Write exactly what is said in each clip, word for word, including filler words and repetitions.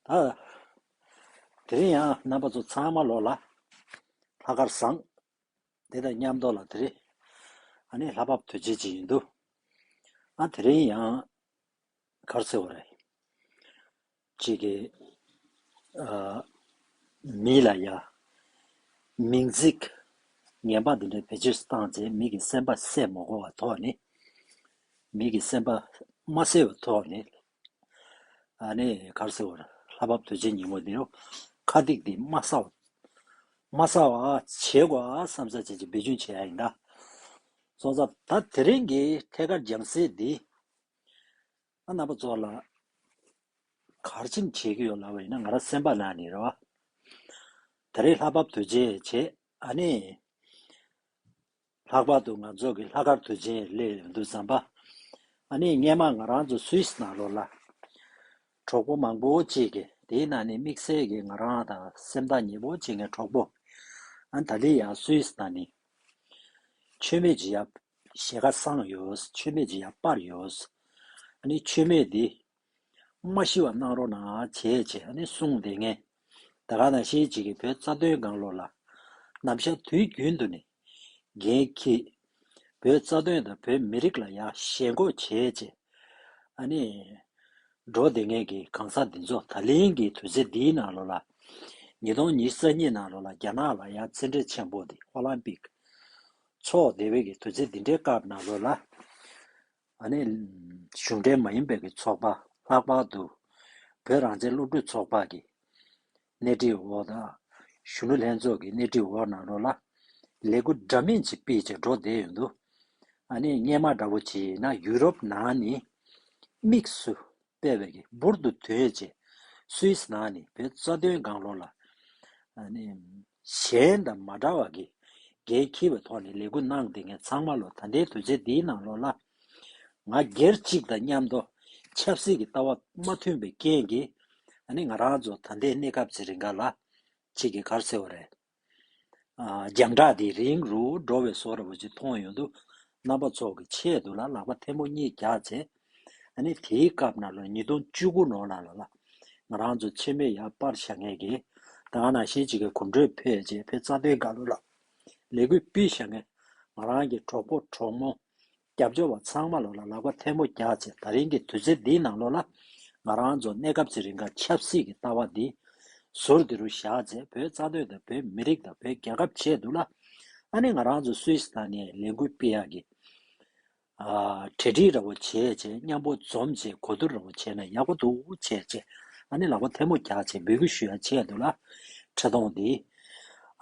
ད། དེ་རིང་ཡང་རྣམ་པ་ཚོ་ཚང་མ་ལོ་ལ་ལྷག་དཀར་བཟང་། དེ་དང་མཉམ་དུ་ལ་དེ་རིང་ཨ་ནི་ལྷ་བབས་དུས་ཆེན་ཅིག་ཡིན་འདུག་ཨ་དེ་རིང་ཡང་གར་ཟེར་བ་རེད། གཅིག་གི་ཨ་མི་ལ་ཡ་མིང་ཚིག་ངན་པ་འདི་འདྲ་བེད་སྤྱོད་བཏང་ཚེ་མི་གི་སེམས་པ་གསད་མ་དགོས་པ་ཐོག་ནས། མི་གི་སེམས་པ་མ་གསད་པའི་ཐོག་ནས། ཨ་ནི་གར་ཟེར་བར་ལྷ་བབས་དུས་ཆེན་ཉིན་མོ་འདི་རུ་ཁ་ཏིག་འདི་མ་ཟ་བ། མ་ཟ་བ་བྱེད་དགོས་ཨ་བསམ་ས་བྱེད་ཀྱི་འབད་བརྩོན་བྱེད་ཡ་ཡིན་ད། སོང་ཙང་ད་དེ་རིང་གི་ཐད་ཀར་རྒྱང་སྲིང་འདི། ཨ་རྣམ་པ་ཚོ་ལ་གར་ཕྱིན་བྱེད་ཀྱི་ཡོད་ལབ་པ་ཡིན་ན་ང་རང་སེམས་པ་ནང་ནས་རེད་བ། ད་རེས་ལྷ་བབས་དུས་ཆེན་བྱེད་ཨ་ནི། ལྷག་པར་དུ་ང་ཚོ་གི་ལྷག་དཀར་དུས་ཆེན་སླེབས་ཡོང་དུས་ཙམ་པ། ཨ་ནི་སྔས་མ་ང་རང་ཚོ་སུད་སི་ནང་ལོགས་ལ་གྲོགས་པོ་མང་པོ་ཅིག་གིས་དེའི་ནང་ནས་དམིགས་བསལ་གྱི་ང་རང་དང་སེམས་ཐག་ཉེ་པོ་བྱེད་མཁན་གྲོགས་པོ། ཨ་ད་ལི་ཡང་སུད་སི་ནང་ནས་མཆོད་མེ་ཅིག་ཡར་ཞལ་ཁ་བསངས་ཡོད། མཆོད་མེ་ཅིག་ཡར་སྤར་ཡོད། ཨ་ནི་མཆོད་མེ་འདི་མ་ཤི་བ་གནང་རོགས་གནང་བྱས་བྱས་ཨ་ནི་གསུངས་བསྡད་མཁན། ད་ག་ནང་བཞིན་ཅིག་གིས་བོད་རྩ་དོན་སྒང་ལོགས་ལ་ནམ་ཞག་དུས་རྒྱུན་དུ་ནས་འགན་འཁྱེར། བོད་རྩ་དོན་དང་བོད་མི་རིགས་ལ་ཡང་ཞེན་ཁོག་བྱས་བྱས་ཨ་ནི་འགྲོ་བསྡད་མཁན་གྱི་གང་ཟག་འདི་ཚོ་ད་ལན་གྱི་དུས་ཚོད་འདིའི་ནང་ལོགས་ལ་ཉིས་སྟོང་ཉི་ཤུ་རྩ་གཉིས་ནང་ལོགས་ལ་རྒྱ་ནག་ལ་ཡང་མཚན་ཕྲད་ཆེན་པོ་འདི་ཨོ་ལམ་པིག་ཚོགས་བསྡད་པའི་གི་དུས་ཚོད་འདི་འདྲའི་སྐབས་ནང་ལོགས་ལ། ཨ་ནི་གཞུང་འབྲེལ་མ་ཡིན་པའི་གི་ཚོགས་པ་ལྷག་པར་དུ་བོད་རང་བཙན་སློབ་ཕྲུག་ཚོགས་པ་གི་སྣེ་ཁྲིད་འོག་དང་གཞོན་ནུ་ལྷན་ཚོགས་ཀྱི་སྣེ་ཁྲིད་འོག་ནང་ལོགས་ལ་ལས་འགུལ་འདྲ་མིན་ཅིག་སྤེལ་བྱས་འགྲོ་བསྡད་ཡོང་དུས། ཨ་ནི་སྔས་མ་འདྲ་བོ་ཅིག་ཡིན་ན་ཡུ་རོབ་ནང་ནས་དམིགས་སུ་སྤེལ་བའི་གི་འབུར་དུ་ཐོན་བྱས་སུད་སི་ནང་ནས་བོད་རྩ་དོན་སྒང་ལོགས་ལ་ཨ་ནི་གཞན་དང་མ་འདྲ་བ་གི་འགན་འཁྱེར་བའི་ཐོག་ནས་ལས་འགུལ་གནང་བསྡད་མཁན་ཚང་མ་ལོ་ད་ལྟའི་དུས་ཚོད་འདིའི་ནང་ལོགས་ལ་ང་སྒེར་གཅིག་དང་མཉམ་དུ་ཆབ་སྲིད་ཀྱི་ལྟ་བ་མ་མཐུན་པའི་རྐྱེན་གྱིས་ཨ་ནི་ང་རང་ཚོ་ད་ལྟའི་གནས་སྐབས་ཀྱི་རིང་ག་ལ་གཅིག་གི་གར་ཟེར་བ་རེད། ཨ་རྒྱང་བསྒྲགས་དེ་རིང་རུ་འགྲོ་བའི་བཟོ་འདྲ་བོ་ཅིག་མཐོང་ཡོང་དུས་རྣམ་པ་ཚོ་གི་ཆེད་དུ་ལ་ལག་པ་ཐལ་མོ་གཉིས་བརྒྱབ་བྱས། ཨ་ནི་དེའི་སྐབས་ནང་ལ་ཉིས་སྟོང་བཅུ་དགུ་ནང་ལ་ལ་ལ་ང་རང་ཚོ་མཆོད་མེ་ཡར་སྤར་བཞག་མཁན་གྱི་ད་ག་ནང་བཞིན་ཅིག་གི་གོམ་བགྲོད་ཕེབས་བྱས་བོད་རྩ་དོན་སྒང་ལ་ལ་ལས་འགུལ་སྤེལ་བཞག་མཁན་ང་རང་གི་གྲོགས་པོ་གྲོགས་མོ་རྒྱབ་སྐྱོར་བ་ཚང་མ་ལོ་ལ་ལག་པ་ཐལ་མོ་བརྒྱབ་བྱས་ད་རིང་གི་དུས་ཚོད་འདིའི་ནང་ལོ་ལ་ང་རང་ཚོ་གནས་སྐབས་ཀྱི་རིང་ག་ཆབ་སྲིད་ཀྱི་ལྟ་བ་འདི་ཟུར་དེ་རུ་བཞག་བྱས་བོད་རྩ་དོན་དང་བོད་མི་རིགས་དང་བོད་རྒྱལ་ཁབ་ཆེད་དུ་ལ་ཨ་ནི་ང་རང་ཚོ་སུད་སི་ནང་ནས་ལས་འགུལ་སྤེལ་ཡག་གི་ཨ་གྲ་སྒྲིག་འདྲ་བོ་བྱས་བྱས་མཉམ་པོ་འཛོམས་བྱས་གོ་བསྡུར་འདྲ་བོ་བྱས་ན་ཡག་པོ་འདུག་བྱས་བྱས་ཨ་ནི་ལག་པ་ཐལ་མོ་རྒྱག་བྱས་འབོད་སྐུལ་ཞུ་ཡ་ཆེད་དུ་ལ་འཕྲིན་གཏོང་འདི་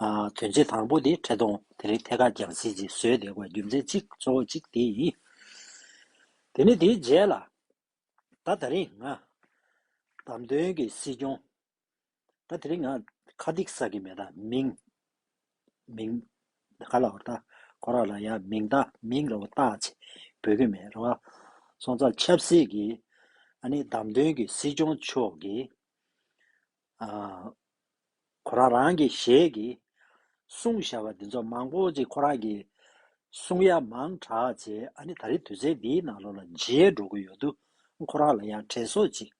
ཨ་དོན་ཚན་དང་པོ་འདི་འཕྲིན་གཏོང་དེ་རིང་ཐད་ཀར་རྒྱང་སྲིང་ཅིག་བཟོས་བསྡད་དགོས་རྒྱུ་མཚན་གཅིག་གཙོ་བོ་གཅིག་དེ་ཡིན། དེ་ནི་དེའི་རྗེས་ལ་ད་ད་རིང་ང་བདམས་ཐོན་གྱི་སྲིད་སྐྱོང་ད་དེ་རིང་ང་ཁ་ཏིག་ཟ་གི་མེད་ད་མིང་མིང་ག་ལ་བར་ད་ཁོ་ར་ལ་ཡ་མིང་ད་མིང་ལ་བ་ཏག་ཅེ་བོད་གི་མེད་རེད་བ། སོང་ཙང་ཆབ་སྲིད་ཀྱི་ཨ་ནི་བདམས་ཐོན་གྱི་སྲིད་སྐྱོང་མཆོག་གི་ཨ་ཁོ་རང་རང་གི་ཞལ་གྱིས་གསུངས་བཞག་པ་འདི་ཚོ་མང་པོ་ཅིག་ཁོ་རང་གིས་གསུང་ཡ་མང་དྲགས་བྱས་ཨ་ནི་ད་རེས་དུས་ཚོད་འདིའི་ནང་ལོགས་ལ་མཇལ་འགྲོ་གི་ཡོད་དུས་ཁོ་རང་ལ་ཡང་དྲན་གསོ་ཅིག་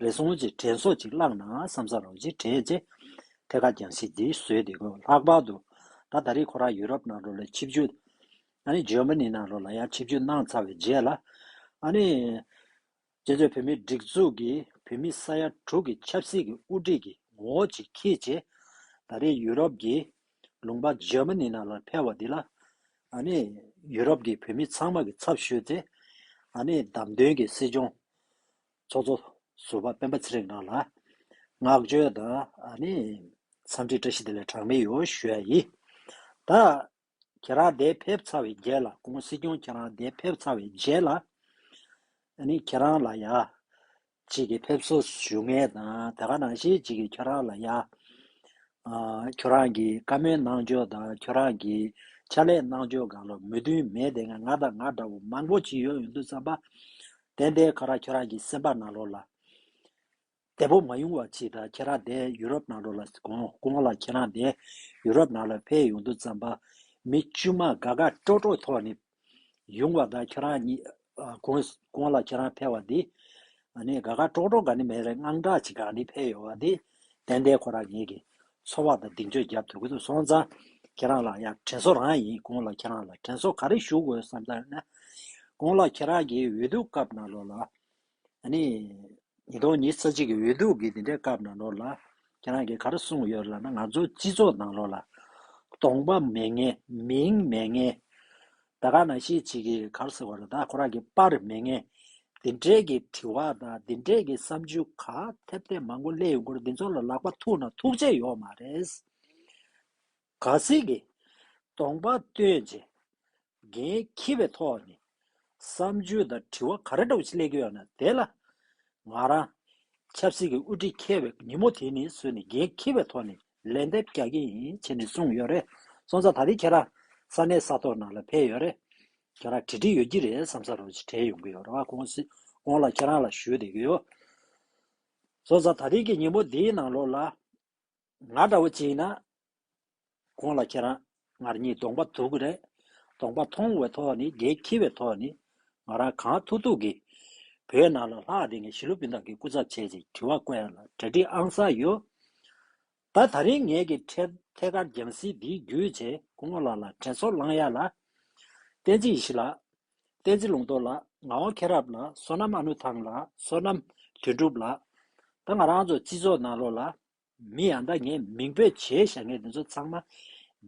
རེ་ཟུང་ཅིག་དྲན་གསོ་ཅིག་བསླངས་ན་བསམ་ས་རོགས་ཅིག་དྲན་བྱས་ཐད་ཀར་རྒྱང་སྲིང་འདི་བཟོས་བསྡད་དགོས། ལྷག་པར་དུ་ད་ད་རེས་ཁོ་རང་ཡུ་རོབ་ནང་ལོགས་ལ་ཆིབས་བསྒྱུར་ཨ་ནི་འཇར་མ་ནི་ནང་ལོགས་ལ་ཡང་ཆིབས་བསྒྱུར་གནང་ཚར་བའི་རྗེས་ལ་ཨ་ནི། བཙན་བྱོལ་བོད་མིའི་སྒྲིག་འཛུགས་ཀྱི་བོད་མི་ས་ཡ་དྲུག་གི་ཆབ་སྲིད་ཀྱི་དབུ་ཁྲིད་ཀྱི་ངོ་བོ་ཅིག་འཁྱེར་བྱས་ད་རེས་ཡུ་རོབ་ཀྱི་ལུང་པ་འཇར་མ་ནི་ནང་ལ་ཕེབས་པ་འདི་ལ་ཨ་ནི་ཡུ་རོབ་ཀྱི་བོད་མི་ཚང་མ་གི་ཚབ་ཞུས་ཏེ་ཨ་ནི་བདམས་ཐོན་གྱི་སྲིད་སྐྱོང་ཚོགས་གཙོ་ཟུར་པ་སྤེན་པ་ཚེ་རིང་ལགས་ལ་བསྔགས་བརྗོད་དང་ཨ་ནི་འཚམས་འདྲི་བཀྲ་ཤིས་བདེ་ལེགས་གྲངས་མེད་ཡོད་ཞུ་ཡ་ཡིན། ད། ཁྱེད་རང་འདིར་ཕེབས་ཚར་བའི་རྗེས་ལ་སྐུ་ངོ་སྲིད་སྐྱོང་ཁྱེད་རང་འདིར་ཕེབས་ཚར་བའི་རྗེས་ལ་ཨ་ནི་ཁྱེད་རང་ལ་ཡ་གཅིག་གི་ཕེབས་བསུ་ཞུ་མཁན་དང་དེ་ག་ནང་བཞིན་གཅིག་གི་ཁྱེད་རང་ལ་ཡ་ཨ་ཁྱོད་རང་གི་བཀའ་མོལ་གནང་ཕྱོགས་དང་ཁྱོད་རང་གི་ཕྱག་ལས་གནང་ཕྱོགས་སྒང་ལ་མོས་མཐུན་མེད་དེ་ང་ང་དང་ང་འདྲ་བོ་མང་པོ་ཅིག་ཡོད་ཡོང་དུས་ཙམ་པ་ཏན་ཏན་ཁ་ར་ཁྱོད་རང་གི་སེམས་པ་ནང་ལོགས་ལ། བདེ་པོ་མ་ཡོང་བ་ཅིག་དང་ཁྱེད་རང་དེ་ཡུ་རོབ་ནང་ལོགས་ལ་དགོངས་སྐུ་ངོ་ལགས་ཁྱེད་རང་དེ་ཡུ་རོབ་ནང་ལ་ཕེབས་ཡོང་དུས་ཙམ་པ་མི་དཀྱུས་མ་དགའ་དགའ་སྤྲོ་སྤྲོ་ཐོག་ནས་ཡོང་བ་དང་ཁྱེད་རང་གཉིས་ཨ་དགོངས་སྐུ་ངོ་ལགས་ཁྱེད་རང་ཕེབས་པ་འདི་ ཨ་ནི་དགའ་དགའ་སྤྲོ་སྤྲོ་ག་ནི་མེད་རེད། དངངས་སྐྲག་ཅིག་ག་ནི་འཕེལ་ཡོད་པ་དེ་ཏན་ཏན་ཁོ་རང་ངེད་ཀྱི་འཚོ་བ་དང་གདེང་ཚོད་རྒྱབ་ཐུབ་ཀྱི་འདུག་སོང་ཙང་ཁྱེད་རང་ལ་ཡང་དྲན་གསོ་རང་ཡིན། གོང་ལ་ཁྱེད་རང་ལ་དྲན་གསོ་ག་རེ་ཞུ་དགོས་བསམ་ཙང་ན། གོང་ལ་ཁྱེད་རང་གི་འོས་བསྡུ་སྐབས་ནང་ལོགས་ལ། ཨ་ནི། ཉིས་སྟོང་ཉི་ཤུ་རྩ་གཅིག་གི་འོས་བསྡུ་གི་འདི་འདྲའི་སྐབས་ནང་ལོགས་ལ། ཁྱེད་རང་གིས་ག་རེ་གསུངས་ཡོད་ལབ་ན། ང་ཚོ་སྤྱི་ཚོགས་ནང་ལོགས་ལ་གདོང་པ་མེད་མཁན། མིང་མེད་མཁན། ད་ག་ནང་བཞིན་ཅིག་གིས་ག་རེ་ཟེར་བ་རེད། ད་ཁོ་རང་གི་པར་མེད་མཁན། འདི་འདྲའི་གི་དྲི་བ་དང་འདི་འདྲའི་གི་བསམ་ཚུལ་ག་ཐེབས་ཐེབས་མང་པོ་སླེབས་ཡོང་གི་རེད། འདི་ཚོ་ལ་ལག་པ་ཐུག་ན་ཐུག་ཆེད་ཡོད་མ་རེད། གལ་སྲིད་ཀྱི་གདོང་པ་སྟོན་བྱས་འགན་འཁྱེར་བའི་ཐོག་ནས་བསམ་ཚུལ་དང་དྲི་བ་ག་རེ་འདྲ་བོ་ཞིག་སླེབས་ཀྱི་ཡོད་ན། དེ་ལ་ང་རང་ཆབ་སྲིད་ཀྱི་དབུ་ཁྲིད་འཁྱེར་བའི་ཉིན་མོ་དེ་ནས་བཟུང་ནས་འགན་འཁྱེར་བའི་ཐོག་ནས་ལན་འདེབས་རྒྱག་གི་ཡིན་བྱས་ནས་གསུངས་ཡོད་རེད། སོང་ཙང་ད་ལྟའི་ཁྱེད་རང་ས་གནས་ས་ཐོག་ནང་ལ་ཕེབས་ཡོད་རེད། ཁྱེད་རང་གྲ་སྒྲིག་ཡོད་ཀྱི་རེད་བསམ་ས་རོགས་ཅིག་དྲན་ཡོང་གི་ཡོད་རེད་བ། གོང་སྲིད་གོང་ལ་ཁྱེད་རང་ལ་ཞུས་བསྡད་ཀྱི་ཡོད། སོང་ཙང་ད་ལྟའི་གི་ཉིན་མོ་འདིའི་ནང་ལོགས་ལ། ང་འདྲ་བོ་ཅིག་ཡིན་ན། གོང་ལ་ཁྱེད་རང་ང་གཉིས་གདོང་པ་ཐུག་གི་རེད། གདོང་པ་མཐོང་བའི་ཐོག་ནས། འགན་འཁྱེར་བའི་ཐོག་ནས། ང་རང་གང་ཐུབ་ཐུབ་ཀྱིས་བོད་ནང་ལ་ལྷག་བསྡད་མཁན་གཞིས་ལུས་སྤུན་ཟླ་གི་སྐུ་ཚབ་བྱས་ཅིག་དྲི་བ་བཀོད་ཡ་ལ་གྲ་སྒྲིག་ཨང་གསར་ཡོད། ད་ད་རིང་ངེད་ཀྱི་ཐད་ཐད་ཀར་རྒྱང་སྲིང་འདིའི་བརྒྱུད་བྱས་སྐུ་ངོ་ལགས་ལ་དྲན་གསོ་བསླང་ཡ་ལ། བསྟན་འཛིན་ཡེ་ཤེས་ལགས། བསྟན་འཛིན་ལུང་རྟོགས་ལགས། ངག་དབང་མཁྱེན་རབ་ལགས། བསོད་ནམས་ཨ་ནུ་ཐང་ལགས། བསོད་ནམས་དོན་གྲུབ་ལགས། ད་ང་རང་ཚོ་སྤྱི་ཚོགས་ནང་ལོགས་ལ། མི་ཡང་ད་ངས་མིང་འབོད་བྱས་བཞག་མཁན་དེ་ཚོ་ཚང་མ་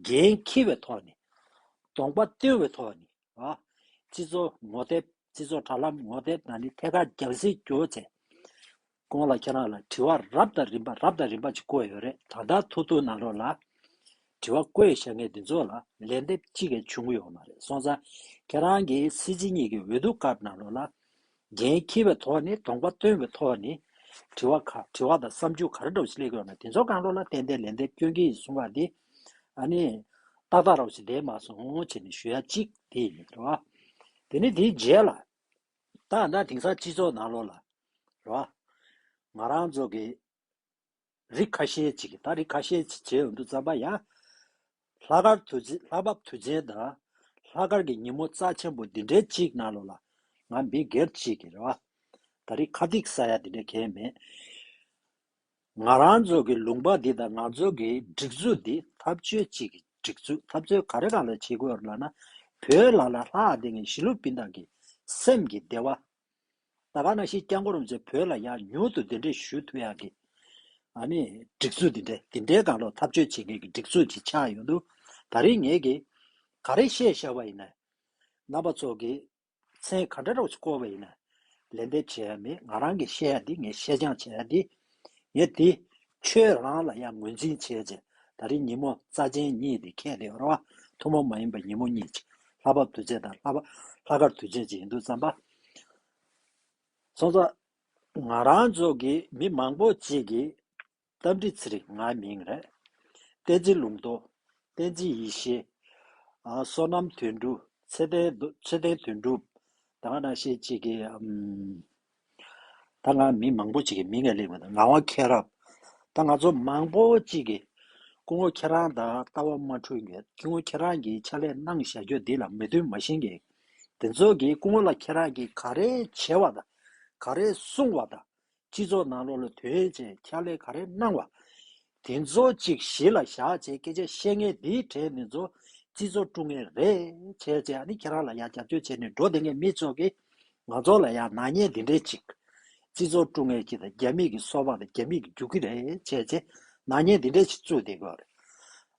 འགན་འཁྱེར་བའི་ཐོག་ནས། གདོང་པ་སྟོན་པའི་ཐོག་ནས། ཨ། སྤྱི་ཚོགས་ངོ་དེབ། སྤྱི་ཚོགས་དྲ་ལམ་ངོ་དེབ་ནང་ནས་ཐད་ཀར་རྒྱང་སྲིང་བསྒྱུར་བྱས། གོང་ལ་ཁྱེད་རང་ལ་དྲི་བ་རབ་དང་རིམ་པ་རབ་དང་རིམ་པ་ཅིག་བཀོད་ཡོད་རེད། ད་ལྟ་ཐུག་ཐུག་ནང་ལོགས་ལ་དྲི་བ་བཀོད་བཞག་མཁན་དེ་ཚོ་ལ་ལན་འདེབས་གཅིག་ཀྱང་བྱུང་ཡོད་མ་རེད། སོང་ཙང་ཁྱེད་རང་གིས་སྲིད་སྤྱི་གཉིས་ཀྱི་འོས་བསྡུ་སྐབས་ནང་ལོགས་ལ། འགན་འཁྱེར་བའི་ཐོག་ནས། གདོང་པ་སྟོན་པའི་ཐོག་ནས་དྲི་བ་ག་དྲི་བ་དང་བསམ་ཚུལ་ག་རེ་འདྲ་བོ་ཞིག་སླེབས་ཀྱི་ཡོད་ན། དེ་ཚོ་སྒང་ལོགས་ལ་ཏན་ཏན་ལན་འདེབས་སྐྱོན་གྱི་ཡིན་གསུང་བ་འདི། ཨ་ནི། ཏག་ཏག་ར་བ་ཞིག་བསྡད་མ་སོང་བྱས་ནས་ཞུ་ཡ་གཅིག་དེ་ཡིན་རེད་བ། དེ་ནས་དེའི་རྗེས་ལ། ད་ད་དེང་སང་སྤྱི་ཚོགས་ནང་ལོགས་ལ། རེད་བ། ང་རང་ཚོ་གི་རིགས་ཁ་ཤས་ཅིག་གིས། ད་རིགས་ཁ་ཤས་ཅིག་བྱས་ཡོང་དུས་ཙམ་པ་ཡ། ལྷག་དཀར་དུས་ཆེན། ལྷག་པ་དུས་ཆེན་དང་ལྷག་དཀར་གྱི་ཉིན་མོ་རྩ་ཆེན་པོ་འདི་འདྲའི་ཅིག་ནང་ལོགས་ལ། ང་མི་སྒེར་ཅིག་གིས་རེད་བ། ད་རིང་ཁ་ཏིག་ཟ་ཡ་འདི་འདྲ་གང་ཡང་མེད། ང་རང་ཚོ་གི་ལུང་པ་འདི་དང་ང་ཚོ་གི་སྒྲིག་འཛུགས་འདི་འཐབ་རྩོད་ཅིག་གི་སྒྲིག་འཛུགས། འཐབ་རྩོད་ག་རེ་སྒང་ལ་བྱེད་དགོས་ལབ་ན། བོད་ལ་ལ་ལྷག་བསྡད་མཁན་གཞིས་ལུས་སྤུན་ཟླ་གི་སེམས་ཀྱི་བདེ་བ། ད་ག་ནང་བཞིན་སྐྱབས་མགོན་རིན་པོ་ཆེ་བོད་ལ་ཡར་མྱུར་དུ་གདན་འདྲེན་ཞུ་ཐུབ་ཡག་གི། ཨ་ནི་སྒྲིག་འཛུགས་འདི་འདྲའི་འདི་འདྲའི་སྒང་ལ་འཐབ་རྩོད་བྱེད་མཁན་གྱི་སྒྲིག་འཛུགས་ཅིག་ཆགས་ཡོང་དུས། ད་རིང་ངེད་ཀྱིས་ག་རེ་བཤད་བཞག་པ་ཡིན་ན། རྣམ་པ་ཚོ་གིས་མཚན་ག་འདྲ་འདྲ་བོ་ཞིག་བཀོད་པ་ཡིན་ན་ལན་འདེབས་བྱེད་ཡ་མེད། ང་རང་གིས་བཤད་ཡ་འདི། ངས་བཤད་སྦྱང་བྱེད་ཡ་འདི། ངས་འདི་ཁྱོད་རང་ལ་ཡང་ངོས་འཛིན་བྱས་བྱས། ད་རིང་ཉིན་མོ་རྩ་ཆེན་གཉིས་འདི་འཁེལ་བསྡད་ཡོད་རེད་བ། ཐུན་མོང་མ་ཡིན་པ་ཉིན་མོ་གཉིས་ཅིག་ལྷག་པ་དུས་ཆེན་དང་ལྷག་པ་ལྷག་དཀར་དུས་ཆེན་ཅིག་ཡིན་དུས་ཙམ་པ། སོང་ཙང་། ང་རང་ཚོ་གི་མི་མང་པོ་ཅིག་གིས། རྟ་མགྲིན་ཚེ་རིང་ང་མིང་རེད། བསྟན་འཛིན་ལུང་རྟོགས། བསྟན་འཛིན་ཡེ་ཤེས། ཨ། བསོད་ནམས་དོན་གྲུབ། ཚེ་བརྟན། ཚེ་བརྟན་དོན་གྲུབ། ད་ག་ནང་བཞིན་ཅིག་གིས། ཨམ། ད་ང་མི་མང་པོ་ཅིག་གི་མིང་ང་སླེབས་མི་འདུག་ངག་དབང་མཁྱེན་རབ། ད་ང་ཚོ་མང་པོ་ཅིག་གིས་སྐུ་ངོ་ཁྱེད་རང་དང་ལྟ་བ་མ་འཁྲུལ་མཁན། སྐུ་ངོ་ཁྱེད་རང་གིས་ཕྱག་ལས་གནང་བཞག་རྒྱུ་འདི་ལ་མོས་མཐུན་མ་བྱེད་མཁན། དེ་ཚོ་གིས་སྐུ་ངོ་ལགས་ཁྱེད་རང་གིས་ག་རེ་བྱས་པ་དང་། ག་རེ་གསུངས་པ་དང་། སྤྱི་ཚོགས་ནང་ལོགས་ལ་དོན་ཆེན་ཕྱག་ལས་ག་རེ་གནང་བ། དེ་ཚོ་གཅིག་གཞི་ལ་བཞག་བྱས་སྐད་ཆ་བཤད་མཁན་འདིའི་གྲས་འདི་ཚོ་སྤྱི་ཚོགས་དཀྲུག་མཁན་རེད་བྱས་བྱས། ཨ་ནི་ཁྱེད་རང་ལ་ཡང་རྒྱབ་སྐྱོར་བྱས་ནས་འགྲོ་བསྡད་མཁན་མི་ཚོ་གིས་ང་ཚོ་ལ་ཡང་ནག་ཉེས་འདི་འདྲའི་ཅིག་སྤྱི་ཚོགས་དཀྲུག་མཁན་ཅིག་དང་། རྒྱ་མི་གི་སོ་པ་དང་རྒྱ་མི་གི་རྒྱུག་ཁྱི་རེད་བྱས་བྱས། ནག་ཉེས་འདི་འདྲའི་ཅིག་བཙུགས་བསྡད་ཀྱི་ཡོད་རེད།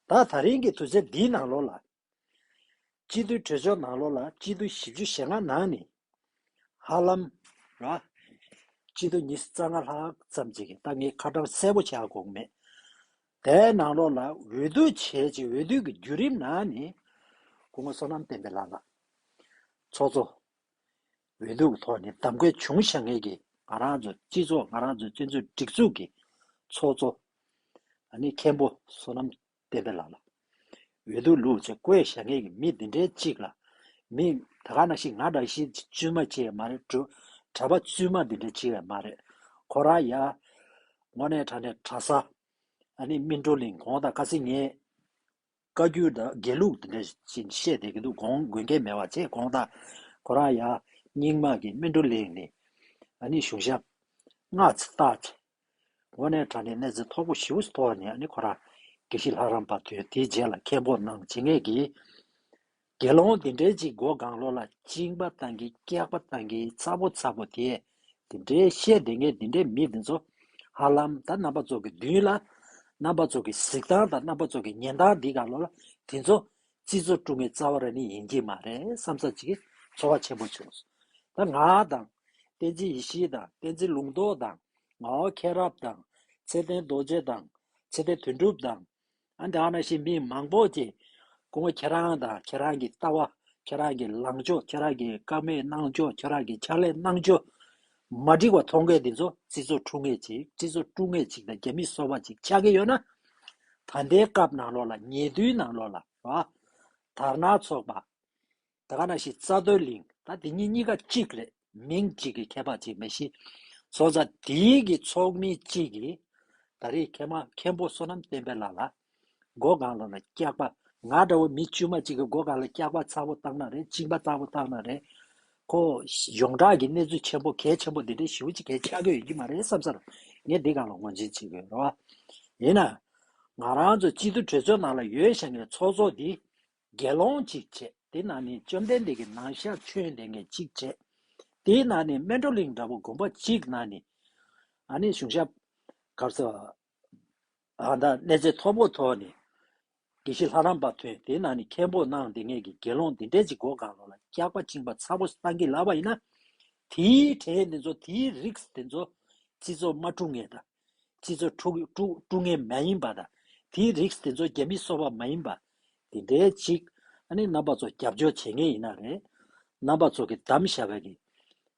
ད་ད་རིང་གི་དུས་ཚོད་འདིའི་ནང་ལོགས་ལ། སྤྱི་འཐུས་གྲོས་ཚོགས་ནང་ལོགས་ལ་སྤྱི་འཐུས་བཞི་བཅུ་ཞེ་ལྔ་ནང་ནས་ཧ་ལམ་ར། སྤྱི་འཐུས་ཉི་ཤུ་རྩ་ལྔ་ལྷག་ཙམ་ཅིག་གིས། ད་ངས་ཁ་གྲངས་གསལ་པོ་བྱ་དགོས་མེད། དེའི་ནང་ལོགས་ལ་འོས་བསྡུ་བྱས་ཅིག་འོས་བསྡུ་གི་བརྒྱུད་རིམ་ནང་ནས་སྐུ་ངོ་བསོད་ནམས་བསྟན་འཕེལ་ལགས་ལ་ཚོགས་གཙོ། འོས་བསྡུ་གི་ཐོག་ནས་གདམ་ག་བྱུང་བཞག་མཁན་གྱི་ང་རང་ཚོ་སྤྱི་ཚོགས། ང་རང་ཚོ་བཙན་བྱོལ་སྒྲིག་འཛུགས་ཀྱི་ཚོགས་གཙོ། ཨ་ནི་མཁན་པོ་བསོད་ནམས་བསྟན་འཕེལ་ལགས་ལ། འོས་བསྡུ་ལུགས་ཅིག་བཀོད་བཞག་མཁན་གྱི་མི་འདི་འདྲའི་གཅིག་ལ། མི་ད་ག་ནང་བཞིན་ང་འདྲ་ཞིག་བཙུན་མ་ཅིག་ཡང་མ་རེད། གྲུ་གྲྭ་པ་བཙུན་མ་འདི་འདྲ་ཅིག་ཡང་མ་རེད། ཁོ་རང་ཡ། དངོས་གནས་དྲང་གནས་གྲྭ་ས། ཨ་ནི་སྨིན་གྲོལ་གླིང་དགོངས་དག། ཁ་སང་ངས་བཀའ་བརྒྱུད་དང་དགེ་ལུགས་འདི་འདྲ་ཞིག་བཤད་བསྡད་ཀྱི་འདུག་དགོངས་དགོངས་འགལ་མེད་པ་བྱས། དགོངས་དག་ཁོ་རང་ཡ་རྙིང་མ་གི་སྨིན་གྲོལ་གླིང་ནས། ཨ་ནི་གཞུང་ཞབས་ སྔགས་ཚིག་བཏགས་ཚེ། དངོས་གནས་དྲང་གནས་གནས་ཚད་མཐོ་པོ་ཞེ་པོ་ཐོག་ནས་ཨ་ནི་ཁོ་རང་དགེ་བཤེས་ལྷ་རམས་པ་དོན་དེའི་རྗེས་ལ་མཁན་པོ་གནང་བྱེད་མཁན་གྱི་དགེ་སློང་འདི་འདྲའི་ཅིག་མགོ་གང་ལོག་ལ་གཅིན་པ་བཏང་གི་སྐྱག་པ་བཏང་གི་ཚ་པོ་ཚ་པོ་དེ་འདི་འདྲའི་བཤད་བསྡད་མཁན་འདི་འདྲའི་མི་འདི་ཚོ་ཧ་ལམ་ད་རྣམ་པ་ཚོ་གི་མདུན་ལ་རྣམ་པ་ཚོ་གི་གཟིགས་སྟངས་དང་རྣམ་པ་ཚོ་གི་ཉན་སྟངས་འདི་གང་ལོག་ལ་དེ་ཚོ་སྤྱི་ཚོགས་དཀྲུག་མཁན་རྩ་བ་རང་ནས་ཡིན་གྱི་མ་རེད་བསམ་ས་ཅིག་གི་ཚོར་བ་ཆེན་པོ་བྱུང་སོང་། ད་ང་དང་། བསྟན་འཛིན་ཡེ་ཤེས་དང་བསྟན་འཛིན་ལུང་རྟོགས་དང་། ངག་དབང་མཁྱེན་རབ་དང་། ཚེ་བརྟན་རྡོ་རྗེ་དང་། ཚེ་བརྟན་དོན་གྲུབ་དང་། ཨ་འདི་ཨ་ན་ཞིག་མི་མང་པོ་ཅིག་སྐུ་ངོ་ཁྱེད་རང་དང་ཁྱེད་རང་གི་ལྟ་བ། ཁྱེད་རང་གི་ལངས་ཕྱོགས། ཁྱེད་རང་གི་བཀའ་མོལ་གནང་ཕྱོགས། ཁྱེད་རང་གི་ཕྱག་ལས་གནང་ཕྱོགས་མ་འགྲིག་པ་མཐོང་མཁན་འདི་ཚོ་སྤྱི་ཚོགས་དཀྲུག་མཁན་ཅིག་སྤྱི་ཚོགས་དཀྲུག་མཁན་ཅིག་དང་རྒྱ་མི་སོ་པ་ཅིག་ཆགས་ཀྱི་ཡོད་ན། ད་ལྟའི་སྐབས་ནང་ལོགས་ལ་ཉེ་དུས་ནང་ལོགས་ལ་ར། དར་ནག་ཚོགས་པ། ད་ག་ནང་བཞིན་རྩ་མདོ་གླིང་། ད་དེ་གཉིས་གཉིས་ཀ་གཅིག་རེད། མིང་གཅིག་གི་ཁྱད་པར་ཅིག་མ་གཞི། སོང་ཙང་དེའི་གི་ཚོགས་མི་གཅིག་གིས་ད་རེས་མཁན་མ་མཁན་པོ་བསོད་ནམས་བསྟན་འཕེལ་ལགས་ལ་མགོ་སྒང་ལོག་ལ་སྐྱག་པ། ང་འདྲ་བོ་མི་དཀྱུས་མ་གཅིག་གི་མགོ་སྒང་ལ་སྐྱག་པ་ཚ་པོ་བཏང་ན་རེད། གཅིན་པ་ཚ་པོ་བཏང་ན་རེད། ཁོ་ཡོངས་གྲགས་ཀྱི་གནས་ཚུལ་ཆེན་པོ་གལ་ཆེན་པོ་འདི་འདྲའི་ཞེ་པོ་ཅིག་གལ་ཆགས་ཀྱི་ཡོད་ཀྱི་མ་རེད་བསམ་སར་ངས་འདི་སྒང་ལ་ངོས་འཛིན་བྱེད་ཀྱི་ཡོད་རེད་བ། ཡིན་ན། ང་རང་ཚོ་སྤྱི་འཐུས་གྲོས་ཚོགས་ནང་ལ་ཡོད་བཞག་མཁན་ཚོགས་གཙོ་འདི། དགེ་སློང་གཅིག་བྱས། དེ་ནང་ནས་བཅོམ་ལྡན་འདས་ཀྱི་ནང་ཤག་ཆོས་ལྡན་མཁན་གཅིག་བྱས། དེའི་ནང་ནས་སྨིན་གྲོལ་གླིང་འདྲ་པོ་དགོན་པ་གཅིག་ནང་ནས་ཨ་ནི་གཞུང་ཞབས་ག་རེ་ཟེར་བ། ཨ་ད་གནས་ཚད་མཐོ་པོ་ཐོག་ནས་དགེ་བཤེས་ལྷ་རམས་པ་ཐོན། དེའི་ནང་ནས་མཁན་པོ་གནང་བསྡད་མཁན་གྱི་དགེ་སློང་འདི་འདྲས་ཅིག་མགོ་སྒང་ལོག་ལ་སྐྱག་པ་གཅིན་པ་ཚ་པོ་བཏང་གི་ལབ་པ་ཡིན་ན། དེའི་གྲས་འདི་ཚོ། དེའི་རིགས་འདི་ཚོ་སྤྱི་ཚོགས་མ་དཀྲུག་མཁན་དང་། སྤྱི་ཚོགས་དཀྲུག་དཀྲུག་དཀྲུག་མཁན་མ་ཡིན་པ་དང་། དེའི་རིགས་དེ་ཚོ་རྒྱ་མི་སོ་པ་མ་ཡིན་པ་དེ་འདྲའི་ཅིག་ཨ་ནི་རྣམ་པ་ཚོ་རྒྱབ་སྐྱོར་བྱེད་མཁན་ཡིན་ན་རེད། རྣམ་པ་ཚོ་གི་བདམས་བཞག་པའི་གི་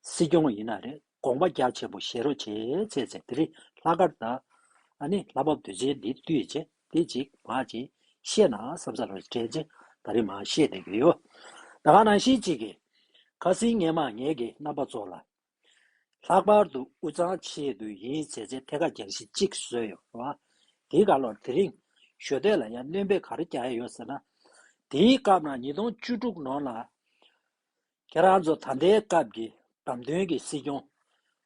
སྲིད་སྐྱོང་ཡིན་ན་རེད། དགོངས་པ་རྒྱ་ཆེན་པོ་བཞེས་རོགས་བྱེད་བྱས་ཚེ། དེ་རིང་ལྷག་དཀར་དང་ཨ་ནི་ལྷ་བབས་དུས་ཆེན་འདི་བསྟུད་བྱས་དེ་ཅིག་མ་ཅིག་བཤད་ན་བསམ་ས་རོགས་དྲན་ཅིག་ད་རེས་མ་བཤད་བསྡད་ཀྱི་ཡོད། ད་ག་ནང་བཞིན་ཅིག་གི་ཁ་སང་ངས་མ་ངས་གི་རྣམ་པ་ཚོ་ལ། ལྷག་པར་དུ་དབུས་གཙང་ཆེད་དུ་ཡིན་ཟེར་ཚེ་ཐད་ཀར་རྒྱང་ཤིང་གཅིག་བཟོས་ཡོད་རེད་བ། དེའི་སྒང་ལོག་དེ་རིང་ཞོ་སྟོད་ལ་ཡང་སྣོན་པ་ག་རེ་རྒྱག་ཡ་ཡོད་ཟེར་ན། དེའི་སྐབས་ནང་ཉིས་སྟོང་བཅུ་དྲུག་ནང་ལ་ཁྱེད་རང་ཚོ་ད་ལྟའི་སྐབས་ཀྱི་བདམས་ཐོན་གྱི་སྲིད་སྐྱོང་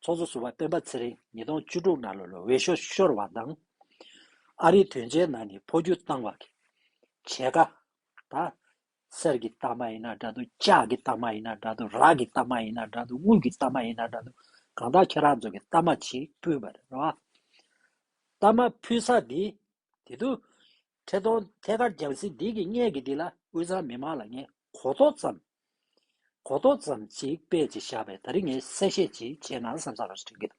ཚོགས་གཙོ་ཟུར་པ་སྤེན་པ་ཚེ་རིང་ཉིས་སྟོང་བཅུ་དྲུག་ནང་ལོགས་ལ་འོས་ཤོག་ཤོར་བ་དང་། ཨ་རིའི་དོན་ཆེན་ནང་ནས་འཕོ་འགྱུར་བཏང་བ་གི་བྱེད་ཀ་ད། གསེར་གྱི་རྟགས་མ་ཡིན་ན་འདྲ་འདུག་ལྕགས་ཀྱི་རྟགས་མ་ཡིན་ན་འདྲ་འདུག་རག་གི་རྟགས་མ་ཡིན་ན་འདྲ་འདུག་དངུལ་གྱི་རྟགས་མ་ཡིན་ན་འདྲ་འདུག་གང་ལྟར་ཁྱེད་རང་ཚོ་གི་རྟགས་མ་ཅིག་ཕུལ་བ་རེད་རོ། རྟགས་མ་ཕུལ་ས་འདི། དེ་དུས་ཁྲི་སྟོང་ཐད་ཀར་རྒྱང་སྲིང་འདི་གི་སྔས་ཀྱི་འདི་ལ་དབུས་གཙང་མི་མང་ལ་ངས་གོ་རྟོགས་ཙམ། གོ་རྟོགས་ཙམ་ཅིག་སྤེལ་ཅིག་བཞག་པས། ད་རིང་ངས་གསལ་བཤད་ཅིག་བྱས་ན་བསམ་ས་ར་དྲན་གྱི་འདུག་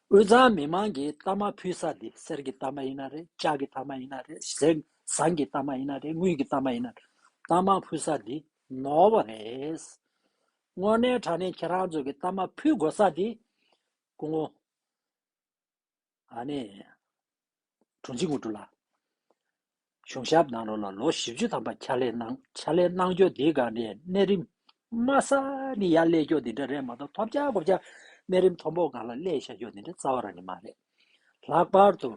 དབུས་གཙང་མི་མང་གིས་རྟགས་མ་ཕུལ་ས་འདི། གསེར་གྱི་རྟགས་མ་ཡིན་ན་རེད། ལྕགས་ཀྱི་རྟགས་མ་ཡིན་ན་རེད། ཟངས་ཟངས་ཀྱི་རྟགས་མ་ཡིན་ན་རེད། དངུལ་གྱི་རྟགས་མ་ཡིན་ན་རེད། རྟགས་མ་ཕུལ་ས་འདི་ནོར་བ་རེད། དངོས་གནས་དྲང་གནས་ཁྱེད་རང་ཚོ་གིས་རྟགས་མ་ཕུལ་དགོས་ས་འདི་སྐུ་ངོ་ཨ་ནི་དྲུང་ཆེ་དངོས་གྲུབ་ལགས། གཞུང་ཞབས་ནང་ལོགས་ལ་ལོ་བཞི་བཅུ་ཐམ་པ་ཕྱག་ལས་གནང་། ཕྱག་ལས་གནང་རྒྱུ་འདིའི་སྒང་ནས་གནས་རིམ་དམའ་ས་ནས་ཡར་སླེབས་རྒྱུ་འདི་འདྲ་རེད་མ་གཏོགས། ཐོབ་ཆག་གོ་ཆག་གནས་རིམ་མཐོན་པོ་སྒང་ལ་སླེབས་བཞག་རྒྱུ་འདི་འདྲ་རྩ་བ་རང་ནས་མ་རེད། ལྷག་པར་དུ་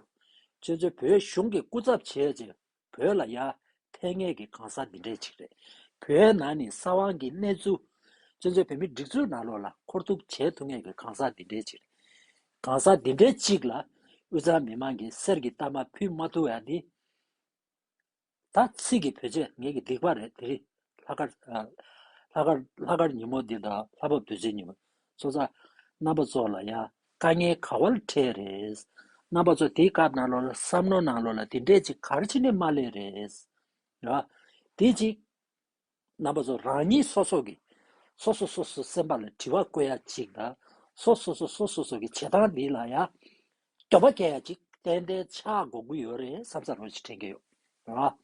ཁྱོད་ཚོས་བོད་གཞུང་གི་སྐུ་ཚབ་བྱས་རྗེས་བོད་ལ་ཡར་ཕེབས་མཁན་གྱི་གང་ཟག་འདི་འདྲས་ཅིག་རེད། བོད་ནང་ནས་ས་དབང་གི་གནས་ཚུལ། ཁྱོད་ཚོས་བོད་མིའི་སྒྲིག་འཛུགས་ནང་ལོགས་ལ་འཁོར་ཐུག་བྱེད་ཐུབ་མཁན་གྱི་གང་ཟག་འདི་འདྲས་ཅིག་རེད། གང་ཟག་འདི་འདྲས་ཅིག་ལ་དབུས་གཙང་མི་མང་གིས་གསེར་གྱི་རྟགས་མ་ཕུལ་མ་ཐུབ་ཡ་འདི། ད་ཚིག་གི་བོད་ཆས་ངེད་ཀྱི་སྡིག་པ་རེད། དེ་རིང་ལྷག་དཀར། ཨ། ལྷག་དཀར་ལྷག་དཀར་ཉིན་མོ་འདི་དང་ལྷ་བབས་དུས་ཆེན་ཉིན་མོ། སོང་ཙང་རྣམ་པ་ཚོ་ལ་ཡང་དཀའ་ངལ་ག་བ་ལ་འཕྲད་རེད། རྣམ་པ་ཚོ་དེའི་སྐབས་ནང་ལོགས་ལ་བསམ་བློ་ནང་ལོགས་ལ་དེ་འདྲས་ཅིག་ག་རེ་བྱས་ནས་མ་སླེབས་རེད། ར། དེ་ཅིག་རྣམ་པ་ཚོ་རང་ཉིད་སོ་སོ་གི་སོ་སོ་སོ་སོ་སེམས་པ་ལ་དྲི་བ་བཀོད་ཡ་ཅིག་དང་། སོ་སོ་སོ་སོ་སོ་སོ་གི་བྱེད་སྟངས་འདི་ལ་ཡང་དོགས་པ་སྐྱེ་ཡ་ཅིག་ཏན་ཏན་ཆགས་དགོས་ཀྱི་ཡོད་རེད་བསམ་ས་རོགས་ཅིག་དྲན་གྱི་ཡོད། ར། འོས་